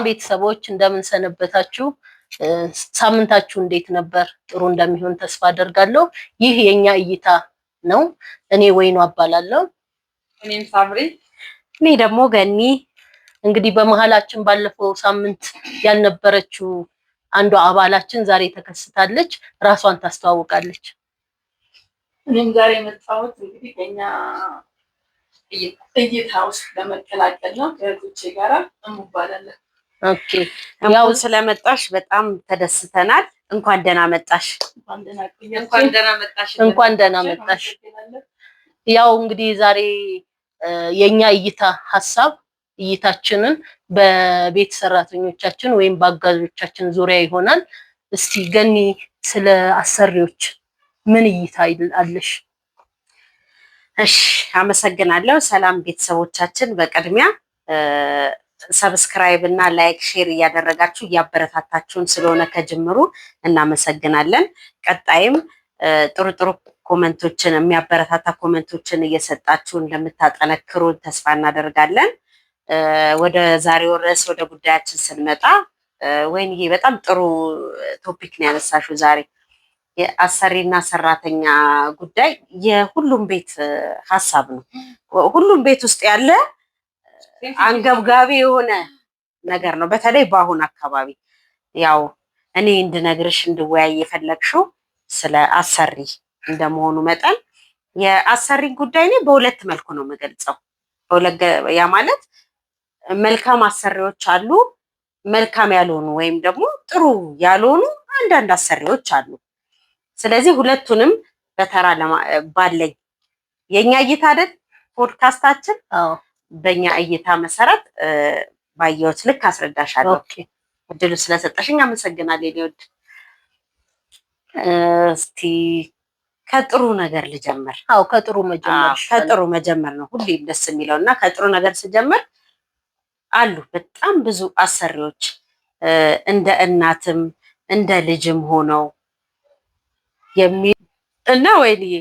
ቤተሰቦች፣ እንደምን ሰነበታችሁ? ሳምንታችሁ እንዴት ነበር? ጥሩ እንደሚሆን ተስፋ አደርጋለሁ። ይህ የኛ እይታ ነው። እኔ ወይኗ እባላለሁ። እኔም ሳምሪ፣ እኔ ደግሞ ገኒ። እንግዲህ በመሀላችን ባለፈው ሳምንት ያልነበረችው አንዷ አባላችን ዛሬ ተከስታለች። ራሷን ታስተዋውቃለች። እኔም ዛሬ የመጣሁት እንግዲህ ከኛ እይታ ውስጥ ለመቀላቀል ነው። ከእህቶቼ ጋራ እሙባላለን። Okay፣ ያው ስለመጣሽ በጣም ተደስተናል። እንኳን ደህና መጣሽ። እንኳን ደህና መጣሽ። እንኳን ደህና መጣሽ። ያው እንግዲህ ዛሬ የኛ እይታ ሀሳብ እይታችንን በቤት ሰራተኞቻችን ወይም በአጋዦቻችን ዙሪያ ይሆናል። እስቲ ገኒ፣ ስለ አሰሪዎች ምን እይታ አለሽ? እሺ፣ አመሰግናለሁ። ሰላም ቤተሰቦቻችን፣ በቅድሚያ subscribe እና like፣ share እያደረጋችሁ እያበረታታችሁን ስለሆነ ከጅምሩ እናመሰግናለን። ቀጣይም ጥሩ ጥሩ comment ኦችን፣ የሚያበረታታ comment ኦችን እየሰጣችሁ እንደምታጠነክሩን ተስፋ እናደርጋለን። ወደ ዛሬው ርዕስ፣ ወደ ጉዳያችን ስንመጣ፣ ወይንዬ በጣም ጥሩ topic ነው ያነሳሽው ዛሬ። የአሰሪና ሰራተኛ ጉዳይ የሁሉም ቤት ሀሳብ ነው። ሁሉም ቤት ውስጥ ያለ አንገብጋቢ የሆነ ነገር ነው። በተለይ በአሁን አካባቢ ያው እኔ እንድነግርሽ እንድወያይ የፈለግሽው ስለ አሰሪ እንደመሆኑ መጠን የአሰሪ ጉዳይ እኔ በሁለት መልኩ ነው የምገልጸው። ያ ማለት መልካም አሰሪዎች አሉ፣ መልካም ያልሆኑ ወይም ደግሞ ጥሩ ያልሆኑ አንዳንድ አሰሪዎች አሉ። ስለዚህ ሁለቱንም በተራ ባለኝ የኛ እይታ አይደል ፖድካስታችን፣ በእኛ እይታ መሰረት ባየሁት ልክ አስረዳሻለሁ። እድሉ ስለሰጠሽኝ አመሰግናለሁ። የኔ ውድ፣ እስቲ ከጥሩ ነገር ልጀምር። አዎ፣ ከጥሩ መጀመር። ከጥሩ መጀመር ነው ሁሌም ደስ የሚለው። እና ከጥሩ ነገር ስጀምር አሉ በጣም ብዙ አሰሪዎች እንደ እናትም እንደ ልጅም ሆነው እና ወይንዬ፣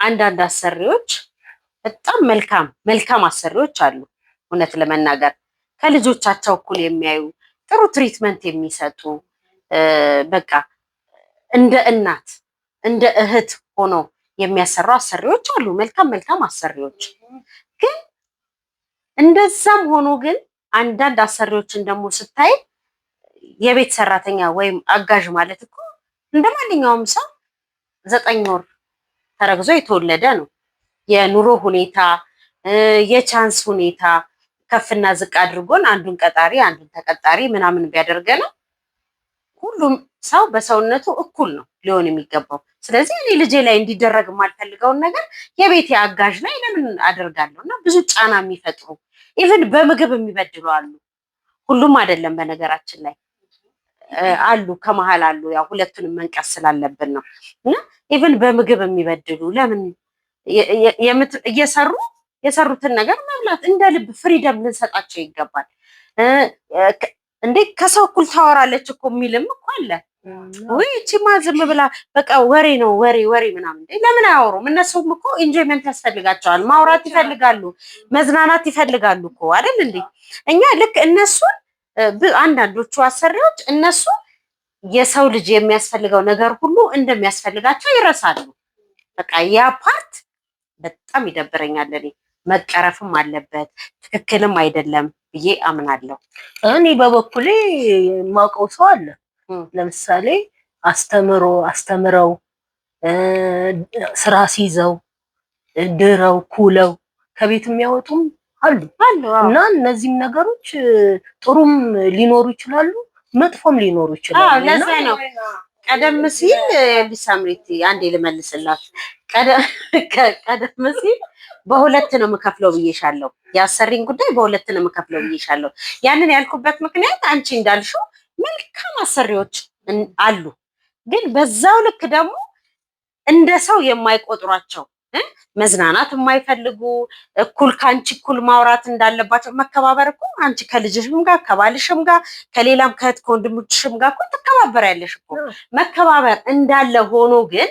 አንዳንድ አሰሪዎች በጣም መልካም መልካም አሰሪዎች አሉ። እውነት ለመናገር ከልጆቻቸው እኩል የሚያዩ፣ ጥሩ treatment የሚሰጡ፣ በቃ እንደ እናት እንደ እህት ሆኖ የሚያሰሩ አሰሪዎች አሉ። መልካም መልካም አሰሪዎች። ግን እንደዛም ሆኖ ግን አንዳንድ አሰሪዎችን ደግሞ ስታይ የቤት ሰራተኛ ወይም አጋዥ ማለት እኮ እንደ ማንኛውም ሰው 9 ወር ተረግዞ የተወለደ ነው። የኑሮ ሁኔታ፣ የ chance ሁኔታ ከፍና ዝቅ አድርጎን አንዱን ቀጣሪ አንዱን ተቀጣሪ ምናምን ቢያደርገንም ሁሉም ሰው በሰውነቱ እኩል ነው ሊሆን የሚገባው። ስለዚህ እኔ ልጄ ላይ እንዲደረግ የማልፈልገውን ነገር የቤቴ አጋዥ ላይ ለምን አደርጋለሁ? እና ብዙ ጫና የሚፈጥሩ፣ even በምግብ የሚበድሉ አሉ። ሁሉም አይደለም በነገራችን ላይ፣ አሉ፣ ከመሀል አሉ። ያው ሁለቱንም መንቀስ ስላለብን ነው። እና even በምግብ የሚበድሉ፣ ለምን እየሰሩ የሰሩትን ነገር መብላት እንደ ልብ freedom ልንሰጣቸው ይገባል። እንዴ፣ ከሰው እኩል ታወራለች እኮ የሚልም እኮ አለ። ወይ እቺማ ዝም ብላ በቃ ወሬ ነው፣ ወሬ ወሬ ምናምን። እንዴ፣ ለምን አያወሩም? እነሱም እኮ enjoyment ያስፈልጋቸዋል። ማውራት ይፈልጋሉ፣ መዝናናት ይፈልጋሉ እኮ፣ አይደል እንዴ? እኛ ልክ እነሱን አንዳንዶቹ አሰሪዎች እነሱ የሰው ልጅ የሚያስፈልገው ነገር ሁሉ እንደሚያስፈልጋቸው ይረሳሉ። በቃ ያ part በጣም ይደብረኛል። እኔ መቀረፍም አለበት፣ ትክክልም አይደለም ብዬ አምናለሁ። እኔ በበኩሌ የማውቀው ሰው አለ። ለምሳሌ አስተምሮ አስተምረው፣ ስራ ሲይዘው፣ ድረው ኩለው ከቤት የሚያወጡም አሉ። እና እነዚህም ነገሮች ጥሩም ሊኖሩ ይችላሉ፣ መጥፎም ሊኖሩ ይችላሉ። ለዛ ነው ቀደም ሲል ሊሳምሪት አንዴ ልመልስላት። ቀደም ሲል በሁለት ነው የምከፍለው ብዬሻለሁ። የአሰሪን ጉዳይ በሁለት ነው የምከፍለው ብዬሻለሁ። ያንን ያልኩበት ምክንያት አንቺ እንዳልሽው መልካም አሰሪዎች አሉ፣ ግን በዛው ልክ ደግሞ እንደ ሰው የማይቆጥሯቸው፣ መዝናናት የማይፈልጉ፣ እኩል ከአንቺ እኩል ማውራት እንዳለባቸው። መከባበር እኮ አንቺ ከልጅሽም ጋር፣ ከባልሽም ጋር፣ ከሌላም ከእህት ከወንድሞችሽም ጋር እኮ ትከባበሪያለሽ እኮ። መከባበር እንዳለ ሆኖ ግን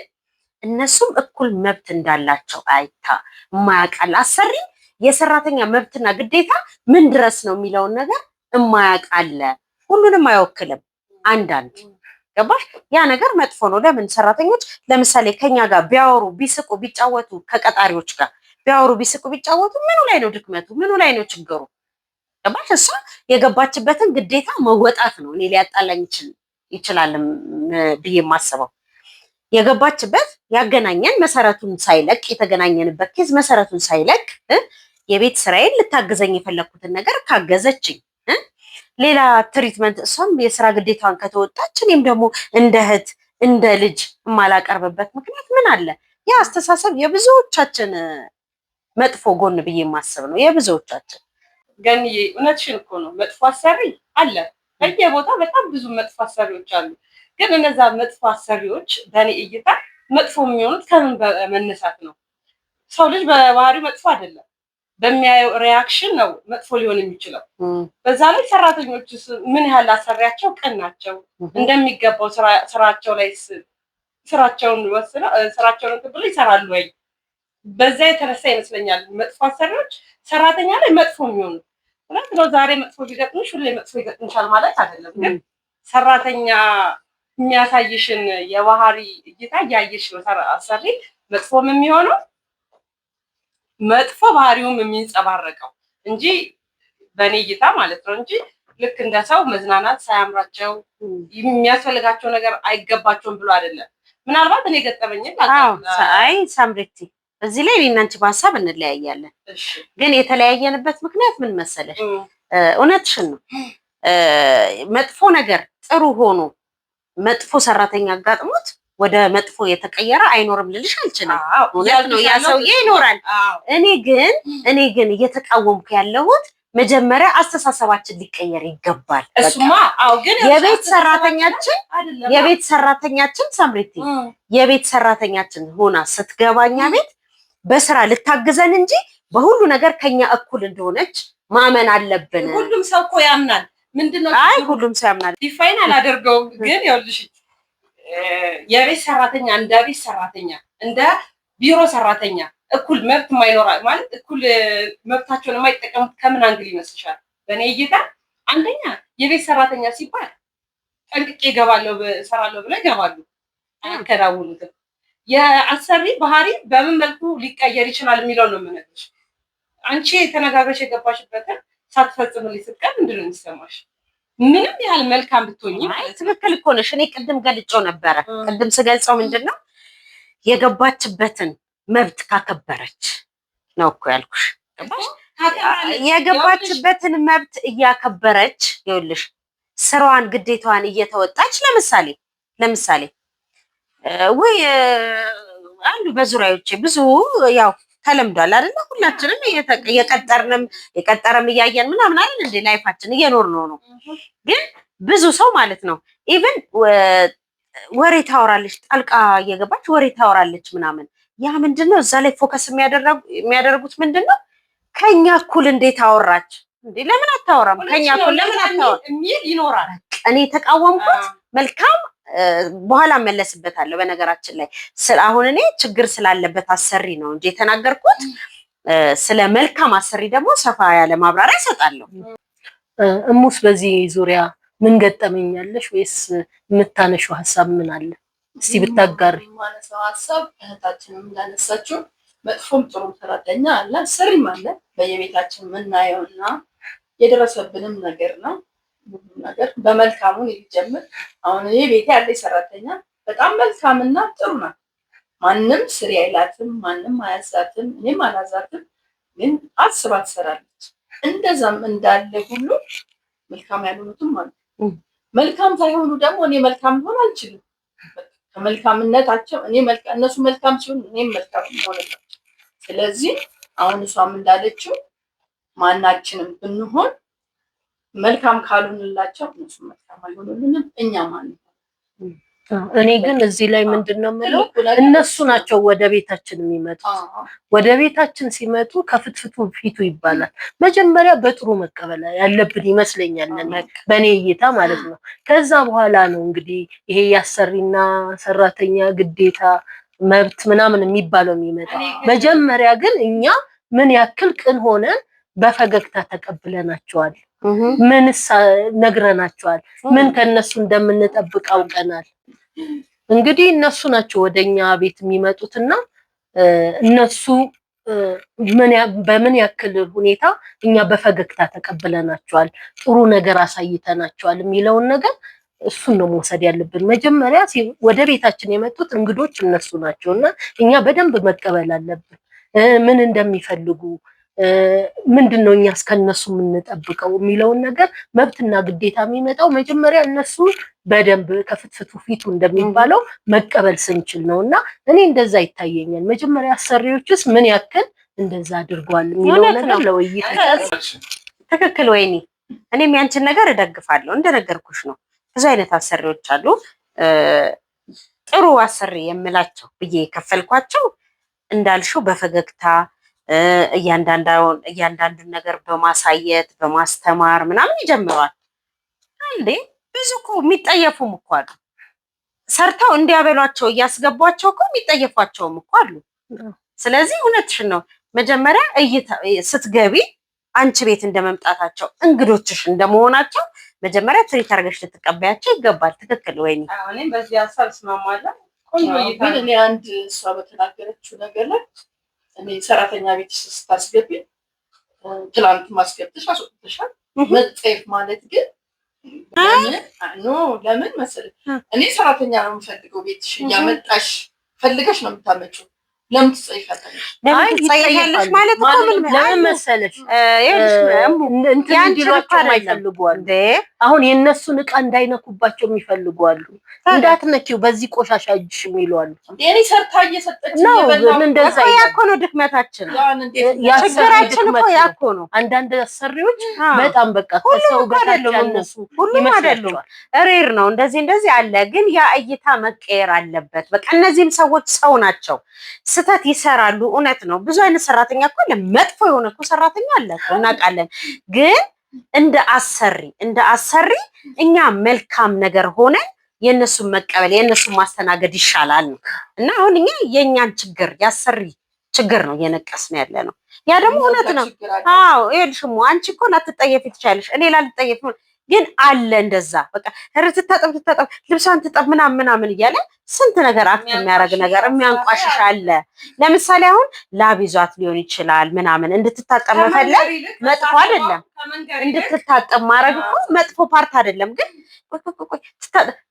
እነሱም እኩል መብት እንዳላቸው አይታ የማያውቃል። አሰሪ የሰራተኛ መብትና ግዴታ ምን ድረስ ነው የሚለውን ነገር እማያውቅ አለ። ሁሉንም አይወክልም። አንዳንድ ገባሽ? ያ ነገር መጥፎ ነው። ለምን ሰራተኞች ለምሳሌ ከኛ ጋር ቢያወሩ ቢስቁ ቢጫወቱ፣ ከቀጣሪዎች ጋር ቢያወሩ ቢስቁ ቢጫወቱ ምኑ ላይ ነው ድክመቱ? ምኑ ላይ ነው ችግሩ? ገባሽ? እሷ የገባችበትን ግዴታ መወጣት ነው። እኔ ሊያጣላኝ ይችላል ብዬ የማስበው የገባችበት ያገናኘን መሰረቱን ሳይለቅ የተገናኘንበት case መሰረቱን ሳይለቅ የቤት ስራዬን ልታግዘኝ የፈለግኩትን ነገር ካገዘችኝ ሌላ treatment እሷም የስራ ግዴታዋን ከተወጣች እኔም ደግሞ እንደ እህት እንደ ልጅ የማላቀርብበት ምክንያት ምን አለ? ያ አስተሳሰብ የብዙዎቻችን መጥፎ ጎን ብዬ የማስብ ነው። የብዙዎቻችን ገንዬ እውነትሽን እኮ ነው። መጥፎ አሰሪ አለ በየቦታው በጣም ብዙ መጥፎ አሰሪዎች አሉ። ግን እነዛ መጥፎ አሰሪዎች በእኔ እይታ መጥፎ የሚሆኑት ከምን በመነሳት ነው? ሰው ልጅ በባህሪው መጥፎ አይደለም። በሚያየው reaction ነው መጥፎ ሊሆን የሚችለው። በዛ ላይ ሰራተኞች ምን ያህል አሰሪያቸው ቅን ናቸው፣ እንደሚገባው ስራቸው ላይ ስራቸውን ወስነው ስራቸውን እንትን ብለው ይሰራሉ ወይ? በዛ የተነሳ ይመስለኛል መጥፎ አሰሪዎች ሰራተኛ ላይ መጥፎ የሚሆኑት። እውነት ነው። ዛሬ መጥፎ ቢገጥምሽ ሁሌ መጥፎ ይገጥምሻል ማለት አይደለም። ግን ሰራተኛ የሚያሳይሽን የባህሪ እይታ እያየሽ ነው አሰሪ መጥፎም የሚሆነው መጥፎ ባህሪውም የሚንጸባረቀው እንጂ በእኔ እይታ ማለት ነው እንጂ ልክ እንደ ሰው መዝናናት ሳያምራቸው የሚያስፈልጋቸው ነገር አይገባቸውም ብሎ አይደለም። ምናልባት እኔ ገጠመኝን አይ ሳምሪቲ፣ እዚህ ላይ እኔና አንቺ በሀሳብ እንለያያለን። ግን የተለያየንበት ምክንያት ምን መሰለሽ? እውነትሽን ነው። መጥፎ ነገር ጥሩ ሆኖ መጥፎ ሰራተኛ አጋጥሞት ወደ መጥፎ የተቀየረ አይኖርም ልልሽ አልችልም። እውነት ነው፣ ያ ሰውዬ ይኖራል። እኔ ግን እየተቃወምኩ ያለሁት መጀመሪያ አስተሳሰባችን ሊቀየር ይገባል። እሱማ አዎ። ግን የቤት ሰራተኛችን የቤት ሰራተኛችን ሳምሪቲ የቤት ሰራተኛችን ሆና ስትገባኛ ቤት በስራ ልታግዘን እንጂ በሁሉ ነገር ከኛ እኩል እንደሆነች ማመን አለብን። ሁሉም ሰው እኮ ያምናል። ምንድነው? አይ ሁሉም ሰው ያምናል። define አላደርገውም፣ ግን ይኸውልሽ የቤት ሰራተኛ እንደ ቤት ሰራተኛ እንደ ቢሮ ሰራተኛ እኩል መብት የማይኖራ ማለት እኩል መብታቸውን የማይጠቀሙት ከምን angle ይመስልሻል? በእኔ እይታ አንደኛ የቤት ሰራተኛ ሲባል ጠንቅቄ እገባለሁ እሰራለሁ ብለው ይገባሉ፣ አያከናውኑትም። የአሰሪ ባህሪ በምን መልኩ ሊቀየር ይችላል የሚለው ነው የምነግርሽ። አንቺ ተነጋግረሽ የገባሽበትን ሳትፈጽምልኝ ስትቀር ምንድን ነው የሚሰማሽ? ምንም ያህል መልካም ብትሆኚ። ትክክል እኮ ነሽ። እኔ ቅድም ገልጬው ነበረ። ቅድም ስገልጸው ምንድን ነው የገባችበትን መብት ካከበረች ነው እኮ ያልኩሽ። የገባችበትን መብት እያከበረች ይኸውልሽ ስራዋን ግዴታዋን እየተወጣች ለምሳሌ ለምሳሌ ወይ አሉ በዙሪያዎቼ ብዙ ያው ተለምዷል አይደለ? ሁላችንም እየቀጠርንም የቀጠረም እያየን ምናምን አይደል እንዴ life ኣችን እየኖርን ነው። ግን ብዙ ሰው ማለት ነው even ወሬ ታወራለች፣ ጣልቃ እየገባች ወሬ ታወራለች ምናምን። ያ ምንድነው እዛ ላይ focus የሚያደርጉት ምንድነው? ከኛ እኩል እንዴት አወራች እንዴ? ለምን አታወራም? ከኛ እኩል ለምን አታወራም የሚል ይኖራል። እኔ የተቃወምኩት መልካም በኋላ መለስበታለሁ። በነገራችን ላይ አሁን እኔ ችግር ስላለበት አሰሪ ነው እንጂ የተናገርኩት፣ ስለ መልካም አሰሪ ደግሞ ሰፋ ያለ ማብራሪያ እሰጣለሁ። እሙስ በዚህ ዙሪያ ምን ገጠመኛለሽ ወይስ የምታነሺው ሀሳብ ምን አለ? እስቲ ብታጋሪ። የማነሳው ሀሳብ እህታችንም እንዳነሳችው መጥፎም ጥሩም ሰራተኛ አለ፣ አሰሪም አለ። በየቤታችን የምናየውና የደረሰብንም ነገር ነው። ሁሉም ነገር በመልካሙ ሊጀምር። አሁን እኔ ቤቴ ያለች ሰራተኛ በጣም መልካምና ጥሩ ናት። ማንም ስሪ አይላትም፣ ማንም አያዛትም፣ እኔም አላዛትም። ግን አስባ ትሰራለች። እንደዛም እንዳለ ሁሉ መልካም ያልሆኑትም አሉ። መልካም ሳይሆኑ ደግሞ እኔ መልካም ልሆን አልችልም። ከመልካምነታቸው እኔ እነሱ መልካም ሲሆን እኔም መልካም ሆንላቸው። ስለዚህ አሁን እሷም እንዳለችው ማናችንም ብንሆን መልካም ካልሆንላቸው እነሱ መልካም አይሆኑልንም፣ እኛም አንሆንም። እኔ ግን እዚህ ላይ ምንድን ነው የምለው፣ እነሱ ናቸው ወደ ቤታችን የሚመጡት። ወደ ቤታችን ሲመጡ ከፍትፍቱ ፊቱ ይባላል። መጀመሪያ በጥሩ መቀበል ያለብን ይመስለኛል፣ በእኔ እይታ ማለት ነው። ከዛ በኋላ ነው እንግዲህ ይሄ የአሰሪና ሰራተኛ ግዴታ መብት ምናምን የሚባለው የሚመጣው። መጀመሪያ ግን እኛ ምን ያክል ቅን ሆነን በፈገግታ ተቀብለናቸዋል ምንስ ነግረናቸዋል? ምን ከነሱ እንደምንጠብቅ አውቀናል። እንግዲህ እነሱ ናቸው ወደኛ ቤት የሚመጡትና እነሱ በምን ያክል ሁኔታ እኛ በፈገግታ ተቀብለናቸዋል፣ ጥሩ ነገር አሳይተናቸዋል የሚለውን ነገር እሱን ነው መውሰድ ያለብን። መጀመሪያ ወደ ቤታችን የመጡት እንግዶች እነሱ ናቸው እና እኛ በደንብ መቀበል አለብን። ምን እንደሚፈልጉ፣ ምንድን ነው እኛ እስከነሱ የምንጠብቀው የሚለውን ነገር፣ መብትና ግዴታ የሚመጣው መጀመሪያ እነሱ በደንብ ከፍትፍቱ ፊቱ እንደሚባለው መቀበል ስንችል ነው። እና እኔ እንደዛ ይታየኛል። መጀመሪያ አሰሪዎችስ ምን ያክል እንደዛ አድርጓል የሚለው እውነት ነገር ነው። ለውይይት። ትክክል። ወይኔ እኔም ያንችን ነገር እደግፋለሁ። እንደነገርኩሽ ነው። ብዙ አይነት አሰሪዎች አሉ። ጥሩ አሰሪ የምላቸው ብዬ የከፈልኳቸው እንዳልሽው በፈገግታ እያንዳንዱን ነገር በማሳየት በማስተማር ምናምን ይጀምረዋል። እንዴ ብዙ እኮ የሚጠየፉም እኮ አሉ። ሰርተው እንዲያበሏቸው እያስገቧቸው እኮ የሚጠየፏቸውም እኮ አሉ። ስለዚህ እውነትሽን ነው። መጀመሪያ እይታ ስትገቢ አንቺ ቤት እንደመምጣታቸው፣ እንግዶችሽ እንደመሆናቸው መጀመሪያ treat አድርገሽ ልትቀበያቸው ይገባል። ትክክል ወይኔ። አዎ፣ እኔም በዚህ ሀሳብ እስማማለሁ። ቆንጆ እይታ ግን ነው። እኔ አንድ እሷ በተናገረችው ነገር ላይ እኔ ሰራተኛ ቤት ስታስገቢ ትላንት ማስገብተሽ አስወጥተሻል። መጠየፍ ማለት ግን ለምን no ለምን መሰለሽ፣ እኔ ሰራተኛ ነው የምፈልገው፣ ቤትሽ እያመጣሽ ፈልገሽ ነው የምታመጪው። ለምን ትጸይፋታለሽ? ለምን አይ ትጸየፊያለሽ ይጠየፋሉ። ማለት እኮ ምን ለምን መሰለሽ ይኸውልሽ እሙ፣ እንትን ያንቺን እኮ እንዲሏቸው አይደለም የማይፈልጉ አሉ። እንዴ አሁን የእነሱን እቃ እንዳይነኩባቸው የሚፈልጉ አሉ። እንዳትነኪው በዚህ ቆሻሻ እጅሽ የሚሉ አሉ። እኔ ሰርታ እየሰጠች ነው እየበላሁ እንደዛ እኮ ያ እኮ ነው ድክመታችን። ያን እንዴት ያሰሪ ችግራችን እኮ ድክመት ያ ነው። እኮ ነው። አንዳንድ አሰሪዎች አዎ። በጣም በቃ ሁሉም ከሰው እኮ በታች አይደሉም እሙ። ያነሱ ሁሉም አይደሉም። ይመስላቸዋል። Rare ነው እንደዚህ እንደዚህ አለ። ግን ያ እይታ መቀየር አለበት። በቃ እነዚህም ሰዎች ሰው ናቸው፣ ስህተት ይሰራሉ። እውነት ነው። ብዙ አይነት ሰራተኛ እኮ አለ። መጥፎ የሆነ እኮ ሰራተኛ አለ እኮ እናውቃለን። ግን እንደ አሰሪ እኛ መልካም ነገር ሆነን የእነሱን መቀበል የእነሱን ማስተናገድ ይሻላል ነው። እና አሁን እኛ የእኛን ችግር፣ የአሰሪ ችግር ነው እየነቀስን ያለ ነው። ያ ደግሞ እውነት ነው። ችግር አለ። አዎ ይኸውልሽ እሙ፣ አንቺ እኮ ላትጠየፊ ትችያለሽ፣ እኔ ላልጠየፍ፣ ግን አለ እንደዛ በቃ ኧረ ትታጠብ ትታጠብ ልብሷን ትጠብ ምናምን ምናምን እያለ ስንት ነገር act የሚያደርግ ነገር የሚያንቋሽሽ አለ። ለምሳሌ አሁን ላብ ይዟት ሊሆን ይችላል ምናምን፣ እንድትታጠብ መፈለግ ከመንገር ይልቅ መጥፎ አይደለም። ከመንገር ይልቅ እንድትታጠብ ማድረግ እኮ መጥፎ part አይደለም። ግን ቆይ ቆይ ቆይ ቆይ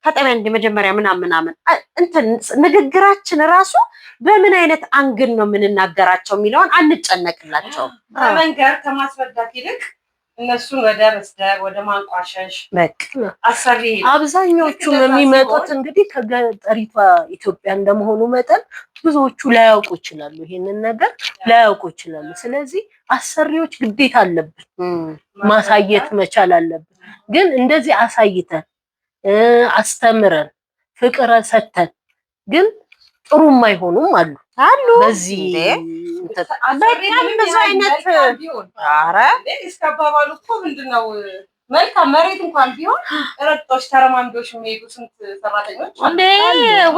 ታጠቢያ እንደ መጀመሪያ ምናምን ምናምን እንትን ንግግራችን ራሱ በምን አይነት angle ነው የምንናገራቸው የሚለውን አንጨነቅላቸውም። ከመንገር ከማስረዳት ይልቅ እነሱን ወደ መስደብ፣ ወደ ማንቋሸሽ በቃ አሰሪ አብዛኞቹም ልክ እንደዛ የሚመጡት ሲሆን እንግዲህ ከገጠሪቷ ኢትዮጵያ እንደመሆኑ መጠን ብዙዎቹ ላያውቁ ይችላሉ፣ ይሄንን ነገር ላያውቁ ይችላሉ። ስለዚህ አሰሪዎች ግዴታ አለብን ማሳየት መቻል አለብን። ግን እንደዚህ አሳይተን አስተምረን ፍቅር ሰተን ግን ጥሩ የማይሆኑም አሉ። አሉ በዚህ እንዴ? እንትን አሰሪ በጣም ምንም ብዙ ያህል አይነት መልካም ቢሆን ኧረ እንዴ እስከ አባባሉ እኮ ምንድነው መልካም መሬት እንኳን ቢሆን ረግጦች ተረማምዶች የሚሄዱ ስንት ሰራተኞች አሉ። እንዴ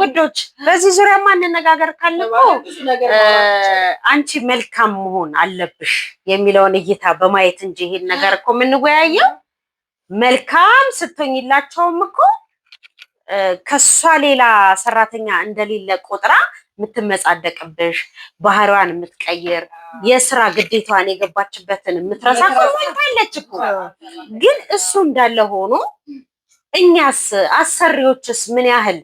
ውዶች፣ በዚህ ዙሪያማ እንነጋገር ካልን እኮ ብዙ ነገር ማውራት ይቻላል። አንቺ መልካም መሆን አለብሽ የሚለውን እይታ በማየት እንጂ ይሄን ነገር እኮ የምንወያየው መልካም ስትሆኝላቸውም እኮ ከሷ ሌላ ሰራተኛ እንደሌለ ቆጥራ የምትመጻደቅብሽ፣ ባህሪዋን የምትቀይር፣ የስራ ግዴታዋን የገባችበትን የምትረሳ እኮ ሞልታለች እኮ። ግን እሱ እንዳለ ሆኖ እኛስ አሰሪዎችስ ምን ያህል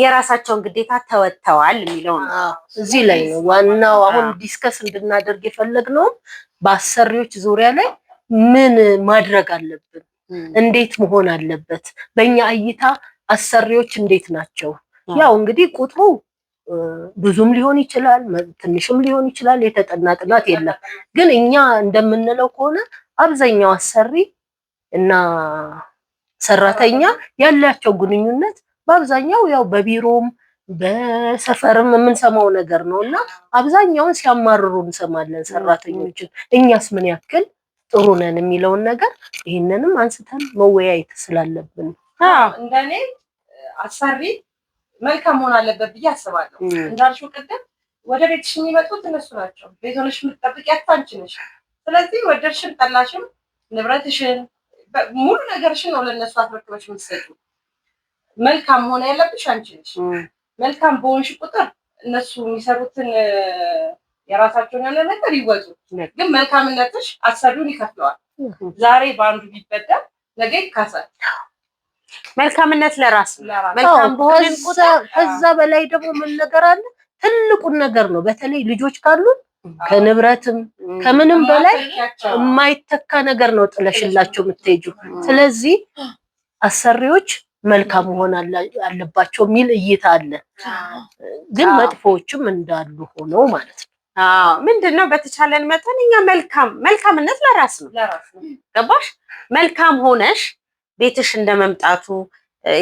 የራሳቸውን ግዴታ ተወጥተዋል የሚለው ነው። አዎ፣ እዚህ ላይ ነው ዋናው አሁን discuss እንድናደርግ የፈለግነውም በአሰሪዎች ዙሪያ ላይ ምን ማድረግ አለብን፣ እንዴት መሆን አለበት፣ በእኛ እይታ አሰሪዎች እንዴት ናቸው? ያው እንግዲህ ቁጥሩ ብዙም ሊሆን ይችላል፣ ትንሽም ሊሆን ይችላል። የተጠና ጥናት የለም። ግን እኛ እንደምንለው ከሆነ አብዛኛው አሰሪ እና ሰራተኛ ያላቸው ግንኙነት በአብዛኛው ያው በቢሮም በሰፈርም የምንሰማው ነገር ነው እና አብዛኛውን ሲያማርሩ እንሰማለን ሰራተኞችን። እኛስ ምን ያክል ጥሩ ነን የሚለውን ነገር ይህንንም አንስተን መወያየት ስላለብን ነው። እንደኔ አሰሪ መልካም መሆን አለበት ብዬ አስባለሁ። እንዳልሽው ቅድም ወደ ቤትሽ የሚመጡት እነሱ ናቸው። ቤት ሆነሽ የምትጠብቂያት አንቺ ነሽ። ስለዚህ ወደድሽም ጠላሽም ንብረትሽን፣ ሙሉ ነገርሽን ነው ለእነሱ አስረክበሽ የምትሰጪው። መልካም መሆን ያለብሽ አንቺ ነሽ። መልካም በሆንሽ ቁጥር እነሱ የሚሰሩትን የራሳቸውን ያለ ነገር ይወጡ። ግን መልካምነትሽ አሰሪውን ይከፍለዋል። ዛሬ በአንዱ ቢበደል ነገ ይካሳል። መልካምነት ለራስ ነው። ለራስ መልካም በሆንን ቁጥር ከዛ በላይ ደግሞ ምን ነገር አለ? ትልቁን ነገር ነው። በተለይ ልጆች ካሉ ከንብረትም ከምንም በላይ የማይተካ ነገር ነው ጥለሽላቸው የምትሄጂው። ስለዚህ አሰሪዎች መልካም መሆን አለባቸው የሚል እይታ አለ። ግን መጥፎዎችም እንዳሉ ሆነው ማለት ነው። አዎ፣ ምንድነው በተቻለን መጠን እኛ መልካም መልካምነት ለራስ ነው። ለራስ ነው። ገባሽ? መልካም ሆነሽ ቤትሽ እንደመምጣቱ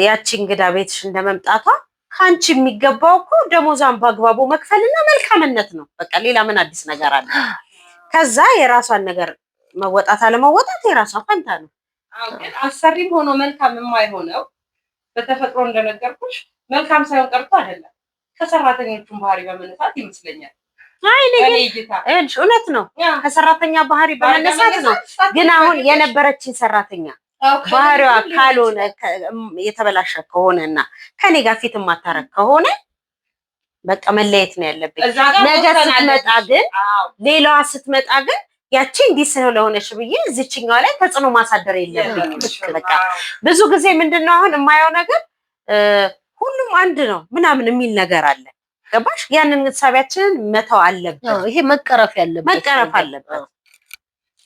ያቺ እንግዳ ቤትሽ እንደመምጣቷ ከአንቺ የሚገባው እኮ ደሞዟን በአግባቡ መክፈልና መልካምነት ነው። በቃ ሌላ ምን አዲስ ነገር አለ? ከዛ የራሷን ነገር መወጣት አለመወጣት የራሷ ፈንታ ነው። አዎ፣ ግን አሰሪም ሆኖ መልካም የማይሆነው በተፈጥሮ እንደነገርኩሽ መልካም ሳይሆን ቀርቶ አይደለም፣ ከሰራተኞቹን ባህሪ በመነሳት ይመስለኛል። አይ እኔ በእኔ ግን እይታ ይኸውልሽ እውነት ነው፣ ከሰራተኛ ባህሪ በመነሳት ነው። ግን አሁን የነበረችኝ ሰራተኛ ባህሪዋ ካልሆነ የተበላሸ ከሆነ እና ከኔ ጋር ፊት የማታረግ ከሆነ በቃ መለየት ነው ያለብኝ። እዛ ጋር ነገ መወሰን ስትመጣ አለብሽ። ግን አዎ፣ ሌላዋ ስትመጣ ግን ያቺ እንዲህ ስለሆነሽ ብዬ እዚችኛዋ ላይ ተጽዕኖ ማሳደር የለብኝም። በቃ ብዙ ጊዜ ምንድነው አሁን የማየው ነገር ሁሉም አንድ ነው ምናምን የሚል ነገር አለ። ገባሽ? ያንን እሳቤያችንን መተው አለብን፣ አዎ፣ ይሄ መቀረፍ ያለበት መቀረፍ ነገር። አለበት።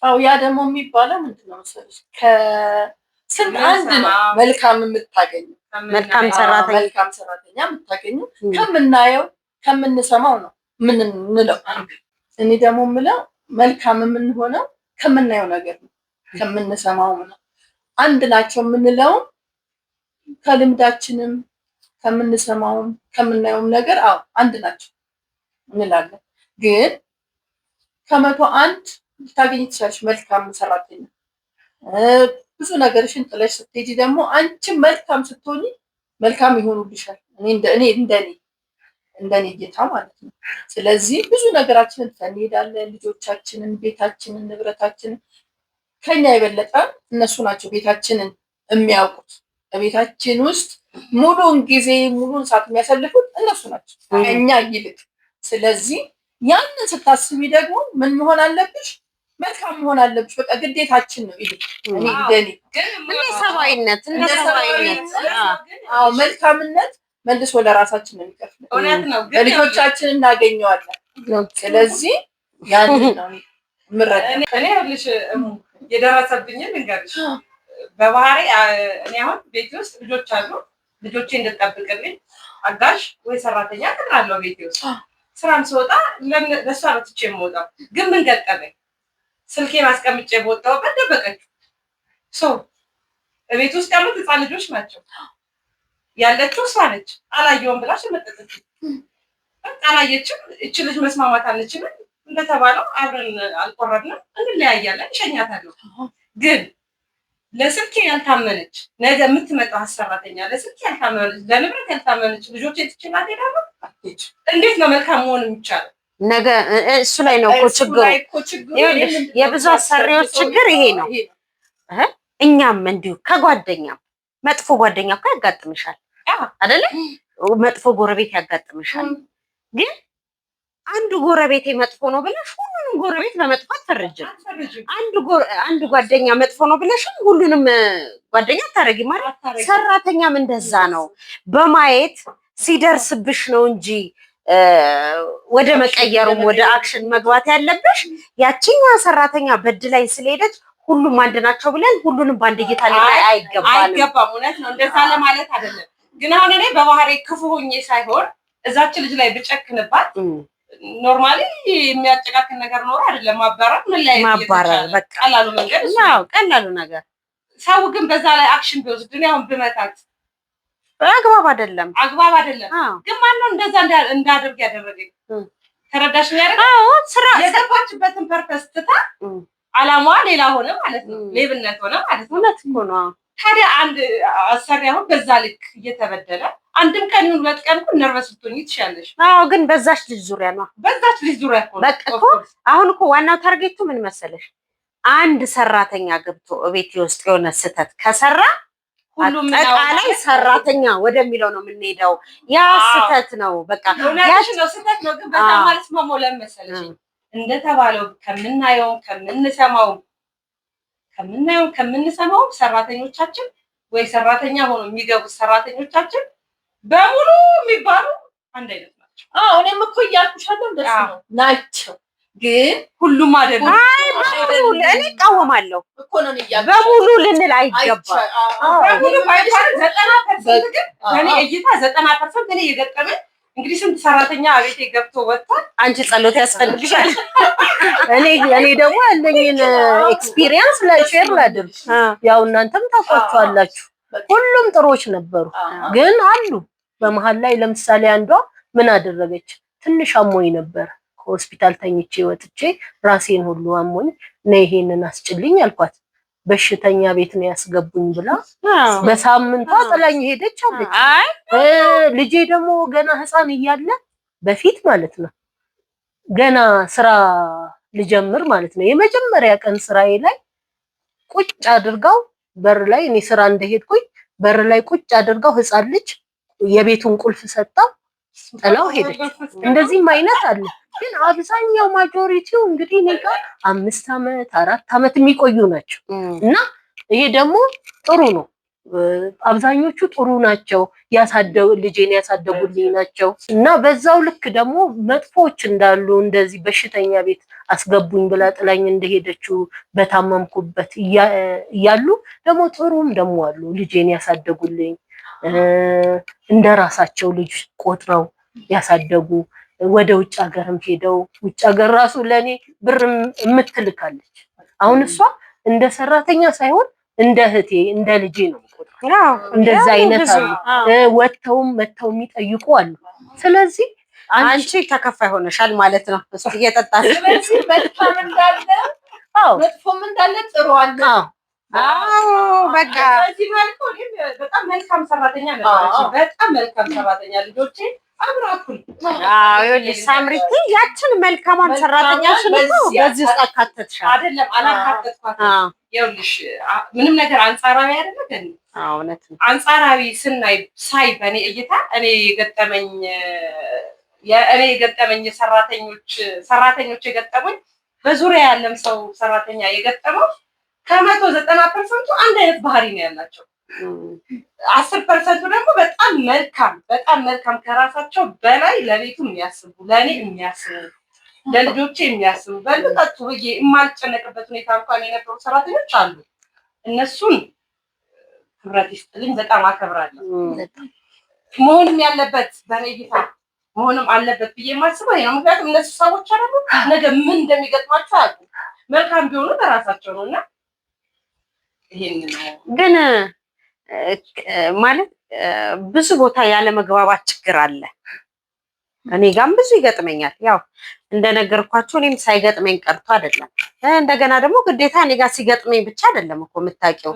አዎ፣ ያ ደግሞ የሚባለው ምንድን ነው መሰለሽ ከስንት አንድ ነው መልካም የምታገኘው መልካም ሰራተኛ መልካም ሰራተኛ የምታገኘው ከምናየው ከምንሰማው ነው ምንለው። እኔ ደግሞ የምለው መልካም የምንሆነው ከምናየው ነገር ነው ከምንሰማው ነው። አንድ ናቸው የምንለውም ከልምዳችንም ከምንሰማውም ከምናየውም ነገር አዎ አንድ ናቸው እንላለን። ግን 100 አንድ ልታገኝ ትችላለሽ መልካም ሰራተኛ። ብዙ ነገርሽን ጥለሽ ስትሄጂ ደግሞ አንቺም መልካም ስትሆኚ መልካም ይሆኑልሻል። እኔ እንደ እኔ እንደኔ እይታ ማለት ነው። ስለዚህ ብዙ ነገራችንን ትተን እንሄዳለን። ልጆቻችንን፣ ቤታችንን፣ ንብረታችንን ከኛ የበለጠ እነሱ ናቸው ቤታችንን የሚያውቁት። በቤታችን ውስጥ ሙሉን ጊዜ ሙሉን ሰዓት የሚያሳልፉት እነሱ ናቸው ከኛ ይልቅ። ስለዚህ ያንን ስታስቢ ደግሞ ምን መሆን አለብሽ? መልካም መሆን አለብሽ። በቃ ግዴታችን ነው ይሄ። እኔ እንደኔ እንደ ሰብአዊነት እንደ ሰብአዊነት አዎ መልካምነት መልሶ ለራሳችን ነው የሚከፍለው። እውነት ነው። ግን ለልጆቻችን እናገኘዋለን። ስለዚህ ያንን ነው የምረዳው። እኔ ይኸውልሽ እሙ የደረሰብኝን ልንገርሽ። በባህሪ እኔ አሁን ቤቴ ውስጥ ልጆች አሉ። ልጆቼ እንድጠብቅልኝ አጋዥ ወይ ሰራተኛ እቀጥራለሁ ቤቴ ውስጥ። ስራም ስወጣ ለእሷ ነው ትቼ የምወጣው። ግን ምን ገጠመኝ? ስልኬን አስቀምጬ በወጣሁበት ደበቀችው። So ቤት ውስጥ ያሉት ህፃን ልጆች ናቸው። ያለችው እሷ ነች። አላየውም ብላ ሸመጠጠች። በቃ አላየችም። እች ልጅ መስማማት አንችልም እንደተባለው አብረን አልቆረብንም፣ እንለያያለን፣ እሸኛታለሁ። ግን ለስልኬ ያልታመነች ነገ የምትመጣው ሰራተኛ ለስልኬ ያልታመነች፣ ለንብረት ያልታመነች ልጆቼ ትችላት ሄዳለሁ። እንዴት ነው መልካም መሆን የሚቻለው? ነገ እሱ ላይ ነው እኮ ችግሩ። ላይ እኮ ችግሩ ይኸውልሽ ምንድን ነው? የብዙ አሰሪዎች ችግር ይሄ ነው። እኛም እንዲሁ ከጓደኛም መጥፎ ጓደኛ እኮ ያጋጥምሻል አይደለ? መጥፎ ጎረቤት ያጋጥምሻል። ግን አንዱ ጎረቤቴ መጥፎ ነው ብለሽ ሁሉንም ጎረቤት በመጥፎ አትፈርጅም። አትፈርጂም፣ አንዱ ጓደኛ መጥፎ ነው ብለሽም ሁሉንም ጓደኛ አታረጊም ማለት። አታረጊም። ሰራተኛም እንደዛ ነው። በማየት ሲደርስብሽ ነው እንጂ ወደ መቀየሩም ወደ action መግባት ያለብሽ። ያችኛዋ ሰራተኛ በድላኝ ስለሄደች ሁሉም አንድ ናቸው ብለን ሁሉንም በአንድ እይታ ልናይ አይገባንም። አይገባም። እውነት ነው። እንደዛ ለማለት አይደለም። ግን አሁን እኔ በባህሪ ክፉ ሆኜ ሳይሆን እዛች ልጅ ላይ ብጨክንባት normally የሚያጨቃክን ነገር ኖሮ አይደለም። ማባረር፣ መለያየት ማባረር እየተቻለ በቃ ቀላሉ መንገድ እሱ ነው። አዎ፣ ቀላሉ ነገር ሰው ግን በዛ ላይ action ቢወስድ እኔ አሁን ብመታት አግባብ አይደለም። አግባብ አይደለም። አዎ ግን ማነው እንደዛ እንዳደርግ ያደረገኝ? ተረዳሽ? ያደረገ አዎ፣ ስራ የገባችበትን purpose ትታ አላማዋ ሌላ ሆነ ማለት ነው። ሌብነት ሆነ ማለት ነው። እውነት እኮ ነው። ታዲያ አንድ አሰሪ አሁን በዛ ልክ እየተበደለ አንድም ቀን ይሁን ሁለት ቀን እኮ nervous ልትሆኚ ትችያለሽ። አዎ፣ ግን በዛች ልጅ ዙሪያ ነው። በዛች ልጅ ዙሪያ እኮ ነው። በቃ እኮ አሁን እኮ ዋናው target ኡ ምን መሰለሽ፣ አንድ ሰራተኛ ገብቶ እቤት ውስጥ የሆነ ስህተት ከሰራ ሁሉም አጠቃላይ ሰራተኛ ወደሚለው ነው የምንሄደው። ያ ስህተት ነው። በቃ እውነትሽ ነው፣ ስህተት ነው። ግን በጣም ማለት ለምን መሰለሽ እንደተባለው ከምናየውም ከምንሰማውም ሰራተኞቻችን ወይ ሰራተኛ ሆኖ የሚገቡት ሰራተኞቻችን በሙሉ የሚባሉ አንድ አይነት ናቸው። አዎ እኔም እኮ እያልኩሽ አይደል እንደሱ ነው ናቸው። ግን ሁሉም አይደለም። አይ በሙሉ እኔ እቃወማለሁ እኮ ነው እያልኩሽ በሙሉ ልንል አይገባም። በሙሉ ባይባል 90% ግን በእኔ እይታ 90% እኔ የገጠመኝ እንግዲህ ስንት ሰራተኛ ቤቴ ገብቶ ወጥቷል። አንቺ ጸሎት ያስፈልግሻል። እኔ ደግሞ ያለኝን experience share ላድርግ። ያው እናንተም ታውቋቸዋላችሁ። ሁሉም ጥሩዎች ነበሩ፣ ግን አሉ በመሀል ላይ ለምሳሌ አንዷ ምን አደረገች? ትንሽ አሞኝ ነበር ከሆስፒታል ተኝቼ ወጥቼ ራሴን ሁሉ አሞኝ ነይ ይሄንን አስጭልኝ አልኳት። በሽተኛ ቤት ነው ያስገቡኝ ብላ በሳምንቷ ጥላኝ ሄደች አለች። ልጄ ደግሞ ገና ሕፃን እያለ በፊት ማለት ነው ገና ስራ ልጀምር ማለት ነው የመጀመሪያ ቀን ስራዬ ላይ ቁጭ አድርጋው በር ላይ እኔ ስራ እንደሄድኩኝ በር ላይ ቁጭ አድርጋው ሕፃን ልጅ የቤቱን ቁልፍ ሰጣው ጥላው ሄደች። እንደዚህም አይነት አለ። ግን አብዛኛው majority ው እንግዲህ እኔ ጋር 5 ዓመት 4 ዓመት የሚቆዩ ናቸው። እና ይሄ ደግሞ ጥሩ ነው። አብዛኞቹ ጥሩ ናቸው፣ ልጄን ያሳደጉልኝ ናቸው። እና በዛው ልክ ደግሞ መጥፎዎች እንዳሉ እንደዚህ በሽተኛ ቤት አስገቡኝ ብላ ጥላኝ እንደሄደችው በታመምኩበት እያሉ ደግሞ ጥሩም ደግሞ አሉ። ልጄን ያሳደጉልኝ እንደራሳቸው ልጅ ቆጥረው ያሳደጉ ወደ ውጭ ሀገርም ሄደው ውጭ ሀገር ራሱ ለኔ ብር የምትልካለች። አሁን እሷ እንደ ሰራተኛ ሳይሆን እንደ እህቴ እንደ ልጄ ነው የምቆጥረው። እንደዛ አይነት አሉ። ወጥተውም መተው የሚጠይቁ አሉ። ስለዚህ አንቺ ተከፋይ ሆነሻል ማለት ነው። እሱ እየጠጣሽ ስለዚህ መልካም እንዳለ መጥፎም እንዳለ ጥሩ አለ። አዎ በቃ በዚህ መልኩ በጣም መልካም ሰራተኛ ነበረች። በጣም መልካም ሰራተኛ ልጆቼ አብራኩል። አዎ ይኸውልሽ ሳምሪቲ ያችን መልካሟን ሰራተኛሽን እኮ በዚህ ውስጥ አካተትሻል። አይደለም አላካተትኳትም። ይኸውልሽ ምንም ነገር አንጻራዊ አይደለም። ግን አዎ እውነት ነው። አንጻራዊ ስናይ ሳይ በእኔ እይታ እኔ የገጠመኝ ሰራተኞች የገጠሙኝ በዙሪያ ያለም ሰው ሰራተኛ የገጠመው ከ190% አንድ አይነት ባህሪ ነው ያላቸው። 10% ደግሞ በጣም መልካም በጣም መልካም ከራሳቸው በላይ ለቤቱ የሚያስቡ ለእኔ የሚያስቡ ለልጆቼ የሚያስቡ በሉ ጠጡ ብዬ የማልጨነቅበት ሁኔታ እንኳን የነበሩ ሰራተኞች አሉ። እነሱን ክብረት ይስጥልኝ፣ በጣም አከብራለሁ። መሆንም ያለበት በእኔ እይታ መሆንም አለበት ብዬ የማስበው ይሄ ነው። ምክንያቱም እነሱ ሰዎች አይደሉ ነገ ምን እንደሚገጥማቸው አያውቁም። መልካም ቢሆኑ በራሳቸው ነውና ይሄን ነው። ግን ማለት ብዙ ቦታ ያለ መግባባት ችግር አለ። እኔ ጋም ብዙ ይገጥመኛል። ያው እንደነገርኳቸው እኔም ሳይገጥመኝ ቀርቶ አይደለም። እንደገና ደግሞ ግዴታ እኔ ጋር ሲገጥመኝ ብቻ አይደለም እኮ የምታውቂው፣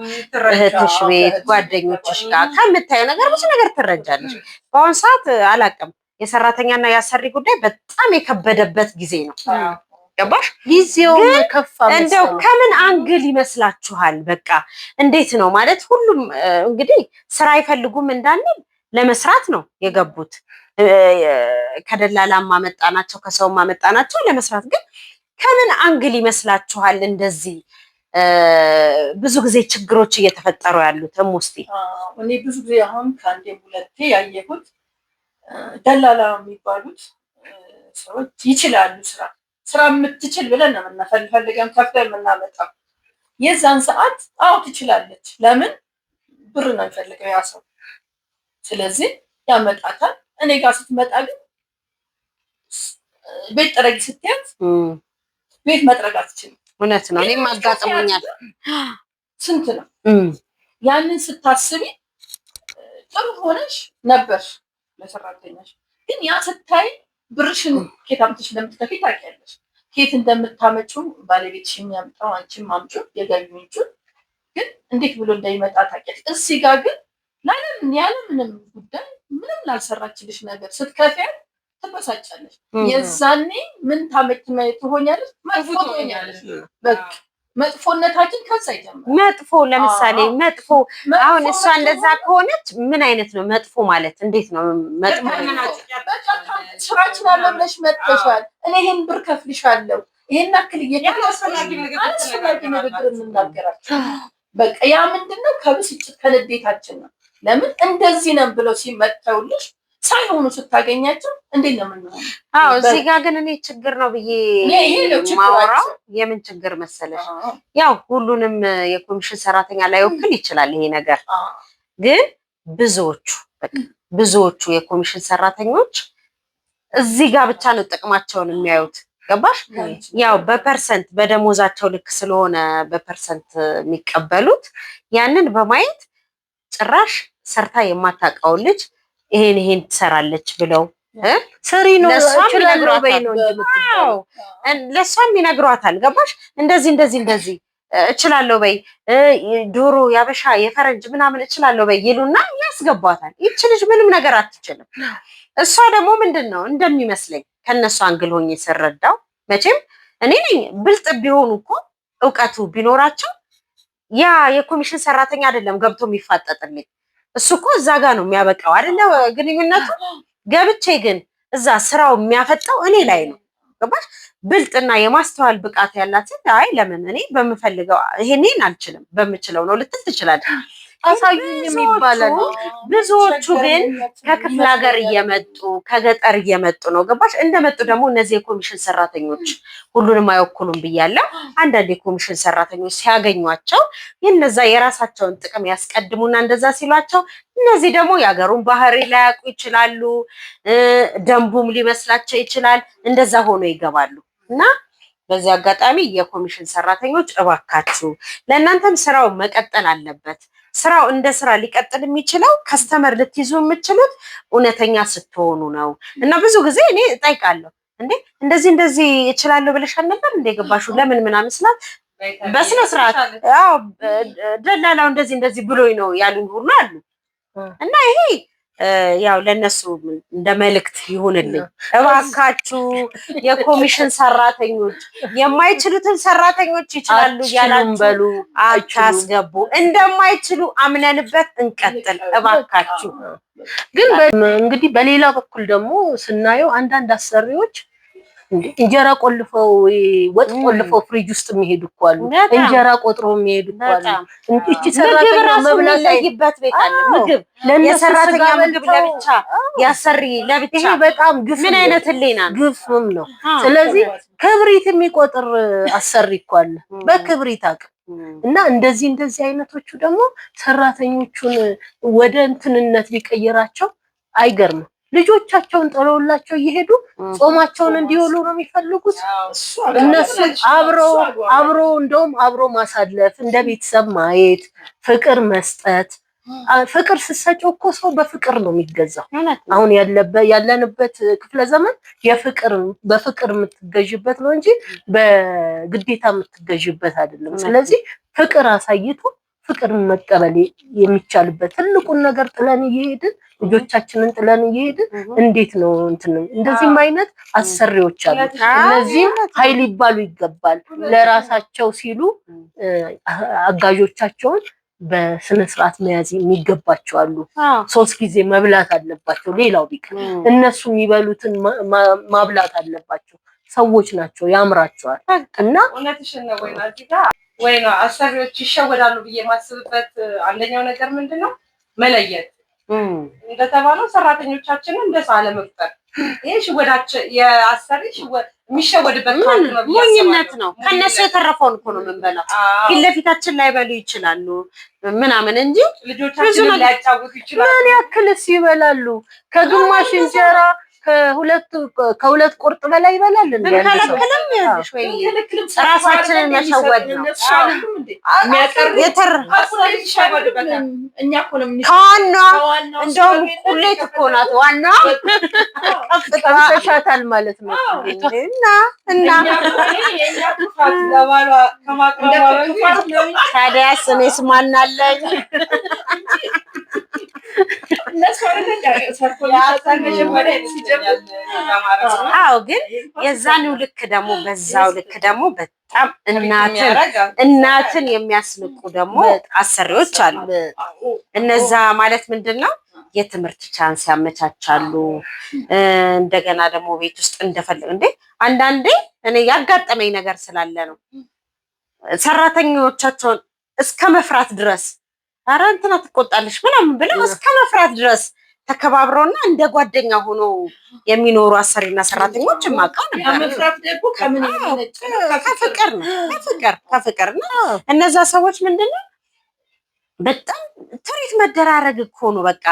እህትሽ ቤት ጓደኞችሽ ጋር ከምታየው ነገር ብዙ ነገር ትረጃለሽ። በአሁን ሰዓት አላውቅም፣ የሰራተኛና የአሰሪ ጉዳይ በጣም የከበደበት ጊዜ ነው። ገባሽ? ጊዜው ከፋ እንደው ከምን angle ይመስላችኋል? በቃ እንዴት ነው ማለት ሁሉም እንግዲህ ስራ አይፈልጉም እንዳንል ለመስራት ነው የገቡት። ከደላላም አመጣናቸው ከሰውም አመጣናቸው ለመስራት። ግን ከምን angle ይመስላችኋል እንደዚህ ብዙ ጊዜ ችግሮች እየተፈጠሩ ያሉት? እሙስቲ እኔ ብዙ ጊዜ አሁን ከአንዴም ሁለቴ ያየሁት ደላላ የሚባሉት ሰዎች ይችላሉ ስራ የምትችል ብለን ነው የምንፈልገን ከፍለን የምናመጣው። የዛን ሰዓት አዎ ትችላለች፣ ለምን ብር ነው የሚፈልገው ያ ሰው። ስለዚህ ያመጣታል። እኔ ጋር ስትመጣ ግን ቤት ጠረጊ ስትያት ቤት መጥረግ አትችልም። እውነት ነው። እኔም አጋጥሞኛል። ስንት ነው ያንን ስታስቢ ጥሩ ሆነሽ ነበር ለሰራተኛሽ፣ ግን ያ ስታይ ብርሽን ኬት አምጥተሽ እንደምትከፊ ታውቂያለሽ። ኬት እንደምታመጪው ባለቤትሽ የሚያምጣው አንቺም አምጪው የገቢ ምንጩን ግን እንዴት ብሎ እንደሚመጣ ታውቂያለሽ። እዚህ ጋር ግን ያለምንም ጉዳይ ምንም ላልሰራችልሽ ነገር ስትከፊያት ትበሳጫለሽ። የዛኔ ምን ታመጭ ትሆኛለሽ፣ መጥፎ ትሆኛለሽ። በቃ መጥፎነታችን ከዛ ይጀምራል። መጥፎ ለምሳሌ መጥፎ አሁን እሷ እንደዛ ከሆነች ምን አይነት ነው መጥፎ ማለት? እንዴት ነው መጥፎ? ስራ እችላለሁ ብለሽ መጥተሻል። እኔ ይሄን ብር ከፍልሻለሁ፣ ይሄን አክል አላስፈላጊ ንግግር እንናገራቸው። በቃ ያ ምንድነው ከብስጭት ከንዴታችን ነው። ለምን እንደዚህ ነን ብለው ሲመጥተውልሽ ሳይሆኑ ስታገኛቸው እንዴት ነው የምንሆነው? አዎ እዚህ ጋር ግን እኔ ችግር ነው ብዬ ማወራው የምን ችግር መሰለሽ፣ ያው ሁሉንም የኮሚሽን ሰራተኛ ላይወክል ይችላል ይሄ ነገር፣ ግን ብዙዎቹ በቃ ብዙዎቹ የኮሚሽን ሰራተኞች እዚህ ጋር ብቻ ነው ጥቅማቸውን የሚያዩት። ገባሽ? ያው በ percent በደሞዛቸው ልክ ስለሆነ በ percent የሚቀበሉት ያንን በማየት ጭራሽ ሰርታ የማታውቀውን ልጅ ይሄን ይሄን ትሰራለች ብለው ስሪ ነው ለእሷም ይነግሯታል። ገባሽ? እንደዚህ እንደዚህ እንደዚህ እችላለሁ በይ፣ ዶሮ ያበሻ የፈረንጅ ምናምን እችላለሁ በይ ይሉና ያስገቧታል። ይቺ ልጅ ምንም ነገር አትችልም። እሷ ደግሞ ምንድን ነው እንደሚመስለኝ ከእነሱ angle ሆኜ ስረዳው፣ መቼም እኔ ነኝ ብልጥ ቢሆኑ እኮ እውቀቱ ቢኖራቸው ያ የኮሚሽን ሰራተኛ አይደለም ገብቶ የሚፋጠጥልኝ እሱ እኮ እዛ ጋ ነው የሚያበቃው አይደለ ግንኙነቱ። ገብቼ ግን እዛ ስራው የሚያፈጠው እኔ ላይ ነው። ገባሽ? ብልጥና የማስተዋል ብቃት ያላት ሴት አይ ለምን እኔ በምፈልገው ይሄንን አልችልም በምችለው ነው ልትል ትችላለች። አሳዩኝም ይባላል። ብዙዎቹ ግን ከክፍለ ሀገር እየመጡ ከገጠር እየመጡ ነው። ገባሽ? እንደመጡ ደግሞ እነዚህ የኮሚሽን ሰራተኞች ሁሉንም አይወክሉም ብያለሁ። አንዳንድ የኮሚሽን ሰራተኞች ሲያገኟቸው የነዛ የራሳቸውን ጥቅም ያስቀድሙና እንደዛ ሲሏቸው፣ እነዚህ ደግሞ የሀገሩን ባህሪ ላያውቁ ይችላሉ። ደንቡም ሊመስላቸው ይችላል። እንደዛ ሆኖ ይገባሉ እና በዚህ አጋጣሚ የኮሚሽን ሰራተኞች እባካችሁ ለእናንተም ስራው መቀጠል አለበት። ስራው እንደ ስራ ሊቀጥል የሚችለው customer ልትይዙ የምችሉት እውነተኛ ስትሆኑ ነው። እና ብዙ ጊዜ እኔ እጠይቃለሁ፣ እንዴ እንደዚህ እንደዚህ እችላለሁ ብለሻል ነበር እንደ ገባሹ ለምን ምናምን ስላት በስነ ስርዓት አዎ ደላላው እንደዚህ እንደዚህ ብሎኝ ነው ያሉኝ ሁሉ አሉ። እና ይሄ ያው ለነሱ እንደ መልእክት ይሁንልኝ። እባካችሁ የኮሚሽን ሰራተኞች የማይችሉትን ሰራተኞች ይችላሉ እያላችሁ አታስገቡ። እንደማይችሉ አምነንበት እንቀጥል እባካችሁ። ግን እንግዲህ በሌላ በኩል ደግሞ ስናየው አንዳንድ አሰሪዎች እንጀራ ቆልፈው ወጥ ቆልፈው ፍሪጅ ውስጥ የሚሄዱ እኮ አሉ። እንጀራ ቆጥሮ የሚሄዱ እኮ አሉ። እቺ ሰራተኛ መብላት የሚለይበት ቤት አለ። ምግብ የሰራተኛ ምግብ ለብቻ፣ ያሰሪ ለብቻ። ይሄ በጣም ግፍ። ምን አይነት ህሊና ነው? ግፍም ነው። ስለዚህ ክብሪት የሚቆጥር አሰሪ እኮ አለ፣ በክብሪት አቅም እና እንደዚህ እንደዚህ አይነቶቹ ደግሞ ሰራተኞቹን ወደ እንትንነት ሊቀይራቸው አይገርምም። ልጆቻቸውን ጥለውላቸው እየሄዱ ጾማቸውን እንዲውሉ ነው የሚፈልጉት። እነሱ አብሮ አብሮ እንደውም አብሮ ማሳለፍ እንደ ቤተሰብ ማየት፣ ፍቅር መስጠት። ፍቅር ስትሰጪው እኮ ሰው በፍቅር ነው የሚገዛው። አሁን ያለንበት ክፍለ ዘመን የፍቅር በፍቅር የምትገዥበት ነው እንጂ በግዴታ የምትገዥበት አይደለም። ስለዚህ ፍቅር አሳይቶ ፍቅርን መቀበል የሚቻልበት ትልቁን ነገር ጥለን እየሄድን ልጆቻችንን ጥለን እየሄድን እንዴት ነው እንትን እንደዚህም አይነት አሰሪዎች አሉ። እነዚህም ኃይል ሊባሉ ይገባል። ለራሳቸው ሲሉ አጋዦቻቸውን በስነ ስርዓት መያዝ የሚገባቸው አሉ። 3 ጊዜ መብላት አለባቸው። ሌላው ቢቀር እነሱ የሚበሉትን ማብላት አለባቸው። ሰዎች ናቸው፣ ያምራቸዋል። እና እውነትሽን ነው ወይ እዚህ ጋር ወይ ነው አሰሪዎች ይሸወዳሉ ብዬ የማስብበት አንደኛው ነገር ምንድን ነው መለየት እንደተባለው ሰራተኞቻችንን እንደ ሰው አለመቁጠር። ይሄ ሽወዳቸው የአሰሪ የሚሸወድበት ሞኝነት ነው። ከነሱ የተረፈውን እኮ ነው የምንበላው። ፊት ለፊታችን ላይበሉ ይችላሉ ምናምን እንጂ ልጆቻችንን ሊያጫውቱ ይችላሉ። ምን ያክልስ ይበላሉ? ከግማሽ እንጀራ ከሁለት ቁርጥ በላይ ይበላል። ብንከለክልም ይኸውልሽ ወይ ራሳችንን መሸወድ ነው። ከዋናዋ እንደውም ቁሌት እኮ ናት ዋናዋ። ቀምሰሻታል ማለት ነው። እና እና ታዲያስ እኔስ ማን አለኝ? እነሱ አይደል ሰርቶ የሚሰጡን መጀመሪያ ሲጀምር። አዎ፣ ግን የዛኑ ልክ ደግሞ በዛው ልክ ደግሞ በጣም እናትን እናትን የሚያስንቁ ደግሞ አሰሪዎች አሉ። እነዛ ማለት ምንድን ነው? የትምህርት chance ያመቻቻሉ። እንደገና ደግሞ ቤት ውስጥ እንደፈለግ እንዴ፣ አንዳንዴ እኔ ያጋጠመኝ ነገር ስላለ ነው። ሰራተኞቻቸውን እስከ መፍራት ድረስ፣ ኧረ እንትና ትቆጣለች ምናምን ብለው እስከ መፍራት ድረስ ተከባብረውና እንደ ጓደኛ ሆኖ የሚኖሩ አሰሪና ሰራተኞች የማውቀው ነበር። መፍራት ደግሞ ከምን የሚመነጭ ነው? ከፍቅር ነው። ከፍቅር እና እነዛ ሰዎች ምንድነው በጣም treat መደራረግ እኮ ነው። በቃ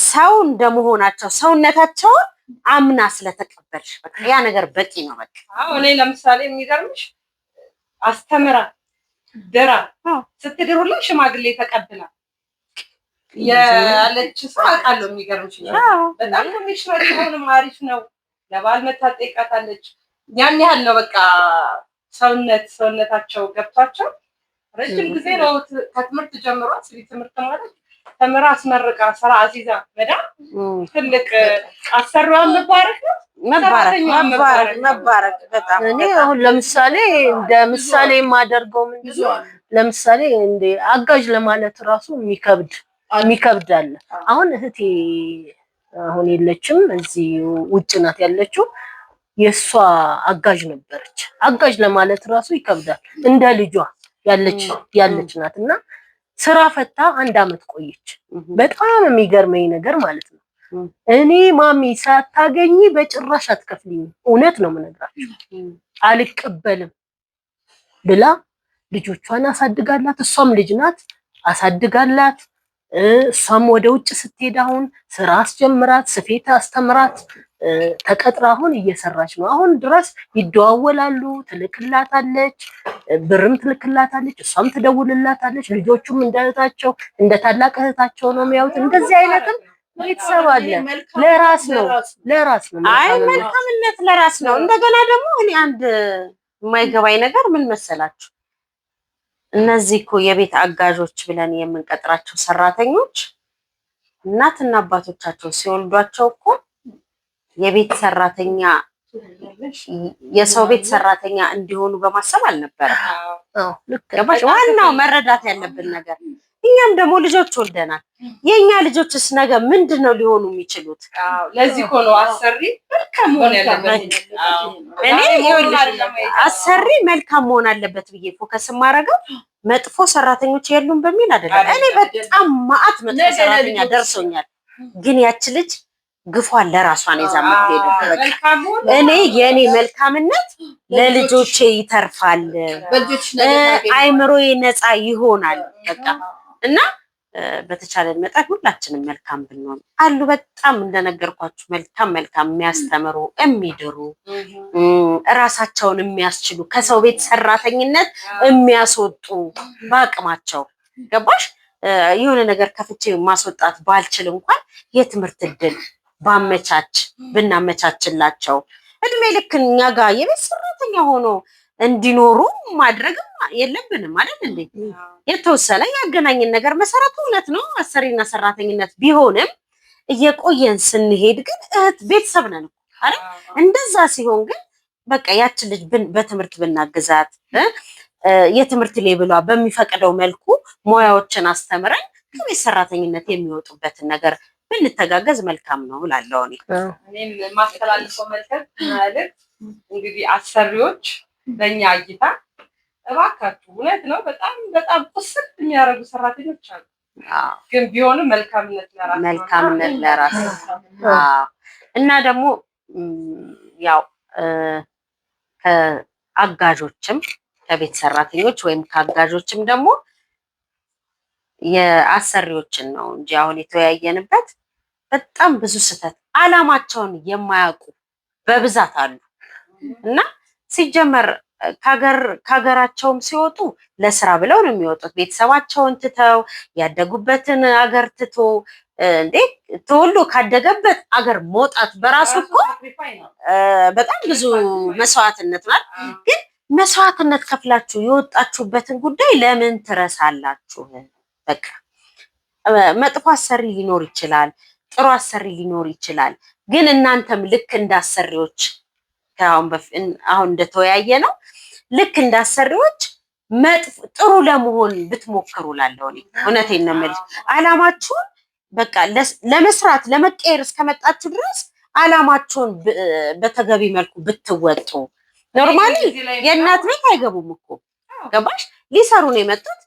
ሰው እንደመሆናቸው ሰውነታቸውን አምና ስለተቀበልሽ በቃ ያ ነገር በቂ ነው። በቃ አዎ፣ እኔ ለምሳሌ የሚገርምሽ አስተምራ ድራ ስትድሩላ ሽማግሌ ተቀብላ ያለች ሰው አውቃለሁ። የሚገርምሽ በጣም ኮሚሽነር ሆንም አሪፍ ነው። ለባል መታጠቃታለች። ያን ያህል ነው በቃ ሰውነታቸው ገብቷቸው ረጅም ጊዜ ነው ከትምህርት ጀምሯ ስለ ትምህርት ማለት ተምራ አስመርቃ ስራ አስይዛ መዳም ትልቅ አሰሪዋን መባረክ ነው። መባረክ መባረክ መባረክ በጣም እኔ አሁን ለምሳሌ እንደ ምሳሌ የማደርገው ምንድን ነው፣ ለምሳሌ እንደ አጋዥ ለማለት ራሱ የሚከብድ አለ። አሁን እህቴ አሁን የለችም፣ እዚህ ውጭ ናት ያለችው። የእሷ አጋዥ ነበረች። አጋዥ ለማለት ራሱ ይከብዳል። እንደ ልጇ ያለች ናት እና ስራ ፈታ አንድ አመት ቆየች። በጣም የሚገርመኝ ነገር ማለት ነው እኔ ማሚ ሳታገኚ በጭራሽ አትከፍልኝም፣ እውነት ነው የምነግራችሁ፣ አልቀበልም ብላ ልጆቿን አሳድጋላት፣ እሷም ልጅ ናት አሳድጋላት። እሷም ወደ ውጭ ስትሄድ አሁን ስራ አስጀምራት፣ ስፌት አስተምራት፣ ተቀጥራ አሁን እየሰራች ነው። አሁን ድረስ ይደዋወላሉ። ትልክላታለች፣ ብርም ትልክላታለች፣ እሷም ትደውልላታለች። ልጆቹም እንደ እህታቸው እንደ ታላቅ እህታቸው ነው የሚያዩት። እንደዚህ አይነትም ቤተሰብ አለ። ለራስ ነው ለራስ ነው። አይ መልካምነት ለራስ ነው። እንደገና ደግሞ እኔ አንድ የማይገባኝ ነገር ምን መሰላችሁ? እነዚህ እኮ የቤት አጋዦች ብለን የምንቀጥራቸው ሰራተኞች እናትና አባቶቻቸው ሲወልዷቸው እኮ የቤት ሰራተኛ የሰው ቤት ሰራተኛ እንዲሆኑ በማሰብ አልነበረም። ገባሽ? ዋናው መረዳት ያለብን ነገር እኛም ደግሞ ልጆች ወልደናል። የእኛ ልጆችስ ነገ ምንድን ነው ሊሆኑ የሚችሉት? ለዚህ እኮ ነው አሰሪ መልካም መሆን ያለበት። እኔ ይኸውልሽ አሰሪ መልካም መሆን አለበት ብዬ focus የማደርገው መጥፎ ሰራተኞች የሉም በሚል አይደለም። እኔ በጣም ማአት መጥፎ ሰራተኛ ደርሶኛል። ግን ያች ልጅ ግፏን ለራሷ ነው ይዛ የምትሄደው። እኔ የእኔ መልካምነት ለልጆቼ ይተርፋል፣ አይምሮዬ ነፃ ይሆናል። በቃ እና በተቻለን መጠን ሁላችንም መልካም ብንሆን አሉ። በጣም እንደነገርኳችሁ መልካም መልካም የሚያስተምሩ፣ የሚድሩ፣ እራሳቸውን የሚያስችሉ፣ ከሰው ቤት ሰራተኝነት የሚያስወጡ በአቅማቸው፣ ገባሽ? የሆነ ነገር ከፍቼ ማስወጣት ባልችል እንኳን የትምህርት እድል ባመቻች ብናመቻችላቸው እድሜ ልክ እኛ ጋር የቤት ሰራተኛ ሆኖ እንዲኖሩ ማድረግም የለብንም ማለት እንዴ። የተወሰነ ያገናኝን ነገር መሰረቱ እውነት ነው አሰሪና ሰራተኝነት ቢሆንም እየቆየን ስንሄድ ግን እህት ቤተሰብ ነን አይደል? እንደዛ ሲሆን ግን በቃ ያችን ልጅ በትምህርት ብናግዛት፣ የትምህርት ሌብሏ በሚፈቅደው መልኩ ሙያዎችን አስተምረን ከቤት ሰራተኝነት የሚወጡበትን ነገር ብንተጋገዝ መልካም ነው እላለሁ። እኔ እኔም የማስተላልፈው መልእክት እንግዲህ አሰሪዎች በእኛ እይታ እባካችሁ፣ እውነት ነው በጣም በጣም ቁስል የሚያደርጉ ሰራተኞች አሉ። ግን ቢሆንም መልካምነት ለራስ መልካምነት ለራስ እና ደግሞ ያው ከአጋዦችም ከቤት ሰራተኞች ወይም ከአጋዦችም ደግሞ የአሰሪዎችን ነው እንጂ አሁን የተወያየንበት በጣም ብዙ ስህተት አላማቸውን የማያውቁ በብዛት አሉ። እና ሲጀመር ከሀገራቸውም ሲወጡ ለስራ ብለው ነው የሚወጡት። ቤተሰባቸውን ትተው፣ ያደጉበትን አገር ትቶ፣ እንዴ ተወልዶ ካደገበት አገር መውጣት በራሱ እኮ በጣም ብዙ መስዋዕትነት ናት። ግን መስዋዕትነት ከፍላችሁ የወጣችሁበትን ጉዳይ ለምን ትረሳላችሁ? በቃ መጥፎ አሰሪ ሊኖር ይችላል፣ ጥሩ አሰሪ ሊኖር ይችላል። ግን እናንተም ልክ እንዳሰሪዎች አሁን እንደተወያየ ነው ልክ እንዳሰሪዎች ጥሩ ለመሆን ብትሞክሩ እላለሁ እኔ። እውነቴን ነው የምልሽ። አላማችሁን በቃ ለመስራት ለመቀየር እስከመጣችሁ ድረስ አላማችሁን በተገቢ መልኩ ብትወጡ። Normally የእናት ቤት አይገቡም እኮ ገባሽ? ሊሰሩ ነው የመጡት።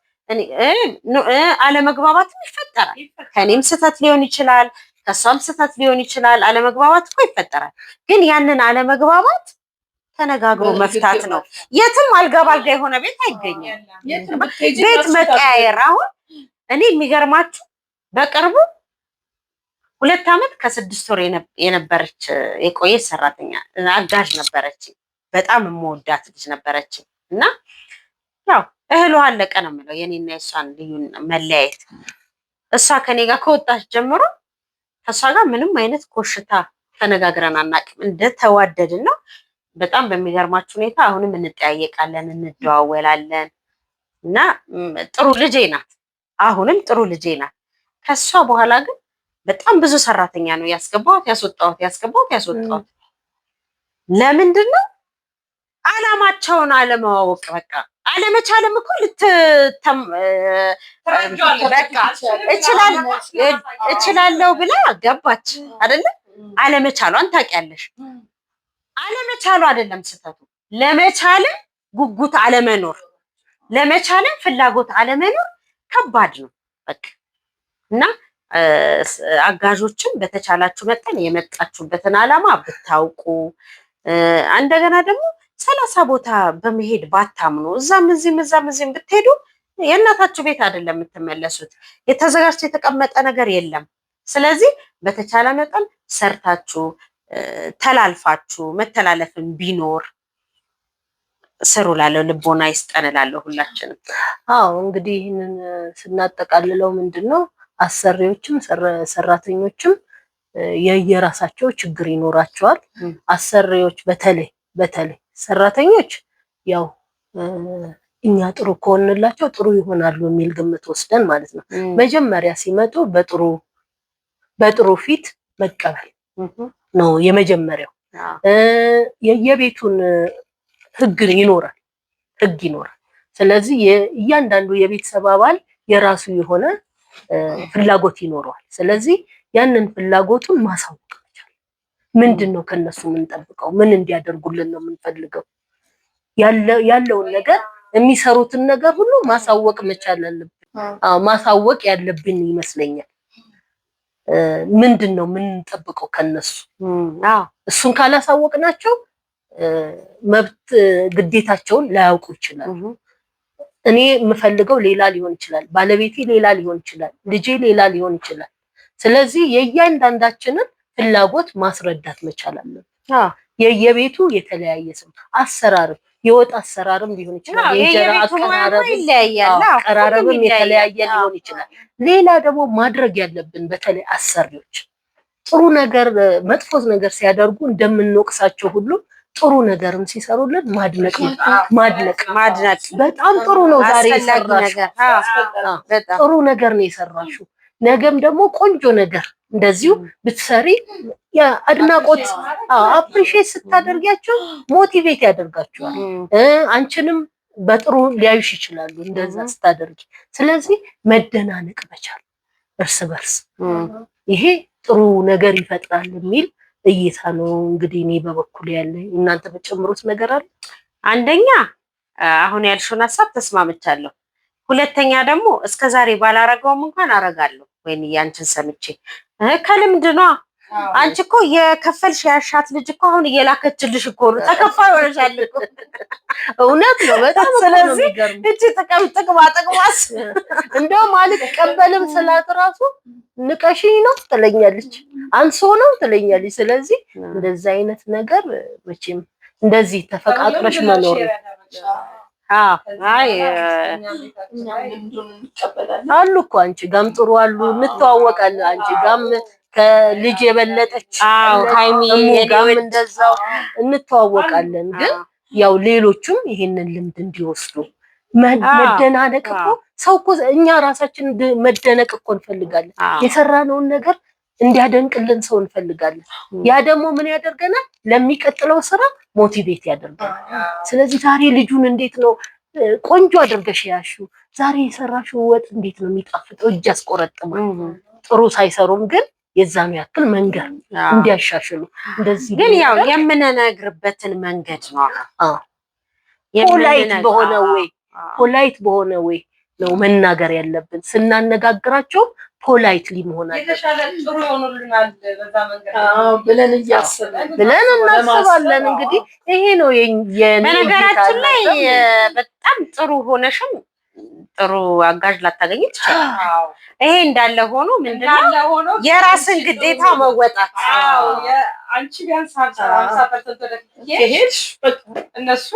አለመግባባትም ይፈጠራል። ከእኔም ስህተት ሊሆን ይችላል፣ ከእሷም ስህተት ሊሆን ይችላል። አለመግባባት እኮ ይፈጠራል። ግን ያንን አለመግባባት ተነጋግሮ መፍታት ነው። የትም አልጋ ባልጋ የሆነ ቤት አይገኝም። ቤት መቀያየር አሁን እኔ የሚገርማችሁ በቅርቡ 2 ዓመት ከ6 ወር የነበረች የቆየች ሰራተኛ አጋዥ ነበረች። በጣም የምወዳት ልጅ ነበረች እና ያው እህሉ አለቀ ነው የምለው የኔና የእሷን ልዩ መለያየት። እሷ ከኔ ጋር ከወጣች ጀምሮ ከእሷ ጋር ምንም አይነት ኮሽታ ተነጋግረን አናውቅም። እንደተዋደድን ነው። በጣም በሚገርማችሁ ሁኔታ አሁንም እንጠያየቃለን፣ እንደዋወላለን እና ጥሩ ልጄ ናት። አሁንም ጥሩ ልጄ ናት። ከእሷ በኋላ ግን በጣም ብዙ ሰራተኛ ነው ያስገባኋት፣ ያስወጣኋት፣ ያስገባኋት፣ ያስወጣኋት። ለምንድን ነው? አላማቸውን አለማወቅ። በቃ አለመቻልም እኮ እችላለሁ ብላ ገባች አይደለ? አለመቻሏን ታውቂያለሽ። አለመቻሉ አይደለም ስህተቱ፣ ለመቻልም ጉጉት አለመኖር፣ ለመቻልም ፍላጎት አለመኖር ከባድ ነው። በቃ እና አጋዦችም በተቻላችሁ መጠን የመጣችሁበትን አላማ ብታውቁ፣ እንደገና ደግሞ 30 ቦታ በመሄድ ባታምኑ፣ እዛም እዚህም እዛም እዚህም ብትሄዱ የእናታችሁ ቤት አይደለም የምትመለሱት። የተዘጋጅቶ የተቀመጠ ነገር የለም። ስለዚህ በተቻለ መጠን ሰርታችሁ ተላልፋችሁ መተላለፍን ቢኖር ስሩ እላለሁ። ልቦና ይስጠን እላለሁ ሁላችንም። አዎ እንግዲህ ይህንን ስናጠቃልለው ምንድነው አሰሪዎችም ሰራተኞችም የየራሳቸው ችግር ይኖራቸዋል። አሰሪዎች በተለይ በተለይ ሰራተኞች ያው እኛ ጥሩ ከሆንላቸው ጥሩ ይሆናሉ የሚል ግምት ወስደን ማለት ነው። መጀመሪያ ሲመጡ በጥሩ ፊት መቀበል ነው የመጀመሪያው። የየቤቱን ህግ ይኖራል ህግ ይኖራል። ስለዚህ እያንዳንዱ የቤተሰብ አባል የራሱ የሆነ ፍላጎት ይኖረዋል። ስለዚህ ያንን ፍላጎቱን ማሳወቅ መቻል። ምንድነው ከነሱ የምንጠብቀው? ምን እንዲያደርጉልን ነው የምንፈልገው? ያለውን ነገር የሚሰሩትን ነገር ሁሉ ማሳወቅ መቻል አለብን። አዎ ማሳወቅ ያለብን ይመስለኛል። ምንድነው የምንጠብቀው ከነሱ? እሱን ካላሳወቅናቸው መብት ግዴታቸውን ላያውቁ ይችላሉ። እኔ የምፈልገው ሌላ ሊሆን ይችላል፣ ባለቤቴ ሌላ ሊሆን ይችላል፣ ልጄ ሌላ ሊሆን ይችላል። ስለዚህ የእያንዳንዳችንን ፍላጎት ማስረዳት መቻል አለብን። የየቤቱ የተለያየ ስም አሰራርም የወጥ አሰራርም ሊሆን ይችላል፣ የእንጀራ አቀራረብም የተለያየ ሊሆን ይችላል። ሌላ ደግሞ ማድረግ ያለብን በተለይ አሰሪዎች ጥሩ ነገር መጥፎ ነገር ሲያደርጉ እንደምንወቅሳቸው ሁሉ ጥሩ ነገርም ሲሰሩልን ማድነቅ ማድነቅ ማድነቅ በጣም ጥሩ ነው። ዛሬ የሰራሽው ጥሩ ነገር ነው የሰራሽው፣ ነገም ደግሞ ቆንጆ ነገር እንደዚሁ ብትሰሪ አድናቆት appreciate ስታደርጊያቸው motivate ያደርጋቸዋል። አንቺንም በጥሩ ሊያዩሽ ይችላሉ እንደዛ ስታደርጊ። ስለዚህ መደናነቅ መቻል እርስ በርስ ይሄ ጥሩ ነገር ይፈጥራል የሚል እይታ ነው እንግዲህ እኔ በበኩል ያለ። እናንተ በጨምሩት ነገር አለ? አንደኛ አሁን ያልሽውን ሀሳብ ተስማምቻለሁ። ሁለተኛ ደግሞ እስከዛሬ ባላረገውም እንኳን አረጋለሁ። ወይኔ ያንቺን ሰምቼ ከልምድ ነዋ። አንቺ እኮ የከፈልሽ ያሻት ልጅ እኮ አሁን እየላከችልሽ እኮ ነው። ተከፋይ ሆነሻል እኮ። እውነት ነው በጣም። ስለዚህ እቺ ጥቅም ጥቅማ ጥቅማስ እንደውም አልቀበልም ስላት ራሱ ንቀሽኝ ነው ትለኛለች፣ አንሶ ነው ትለኛለች። ስለዚህ እንደዚህ አይነት ነገር መቼም እንደዚህ ተፈቃቅረሽ መኖር ነው። አሉ እኮ አንቺ ጋም ጥሩ አሉ፣ እንተዋወቃለን። አንቺ ጋም ከልጅ የበለጠች ሃይሚ ጋም እንደዛው እንተዋወቃለን። ግን ያው ሌሎቹም ይሄንን ልምድ እንዲወስዱ መደናነቅ እኮ ሰው እኮ እኛ ራሳችን መደነቅ እኮ እንፈልጋለን። የሰራነውን ነገር እንዲያደንቅልን ሰው እንፈልጋለን። ያ ደግሞ ምን ያደርገናል? ለሚቀጥለው ስራ motivate ያደርገናል። ስለዚህ ዛሬ ልጁን እንዴት ነው ቆንጆ አድርገሽ ያሹ፣ ዛሬ የሰራሽው ወጥ እንዴት ነው የሚጣፍጠው፣ እጅ ያስቆረጥማል። ጥሩ ሳይሰሩም ግን የዛኑ ያክል መንገር እንዲያሻሽሉ እንደዚህ። ግን ያው የምንነግርበትን መንገድ ነው። polite በሆነ way፣ polite በሆነ way ነው መናገር ያለብን። ስናነጋግራቸው politely መሆን አለብን። የተሻለ ጥሩ ይሆኑልናል በዛ መንገድ ብለን እያሰብን ብለን እናስባለን። እንግዲህ ይሄ ነው የኔ በነገራችን ላይ በጣም ጥሩ ሆነሽም ጥሩ አጋዥ ላታገኝ ትችላለሽ። ይሄ እንዳለ ሆኖ ምንድነው የራስን ግዴታ መወጣት። አንቺ ቢያንስ 50% ወደፊት ከሄድሽ እነሱ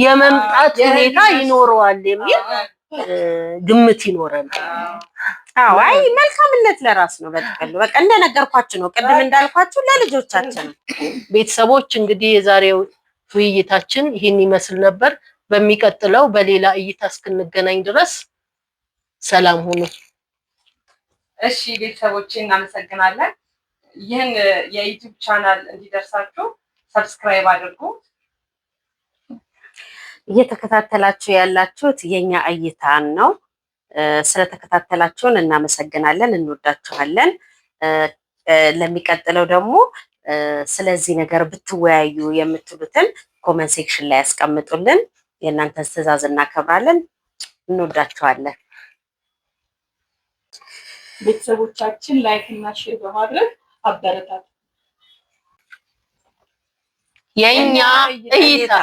የመምጣት ሁኔታ ይኖረዋል የሚል ግምት ይኖረናል። አዎ፣ አይ መልካምነት ለራስ ነው። በጥቅሉ በቃ እንደነገርኳችሁ ነው። ቅድም እንዳልኳችሁ ለልጆቻችን ነው። ቤተሰቦች፣ እንግዲህ የዛሬው ውይይታችን ይህን ይመስል ነበር። በሚቀጥለው በሌላ እይታ እስክንገናኝ ድረስ ሰላም ሁኑ። እሺ ቤተሰቦቼ፣ እናመሰግናለን። ይህን የ YouTube channel እንዲደርሳችሁ subscribe አድርጉ። እየተከታተላችሁ ያላችሁት የኛ እይታን ነው። ስለተከታተላችሁን እናመሰግናለን፣ እንወዳችኋለን። ለሚቀጥለው ደግሞ ስለዚህ ነገር ብትወያዩ የምትሉትን comment section ላይ ያስቀምጡልን። የእናንተን ትዕዛዝ እናከብራለን። እንወዳችኋለን። ቤተሰቦቻችን like እና share በማድረግ አበረታቱ። የኛ እይታ።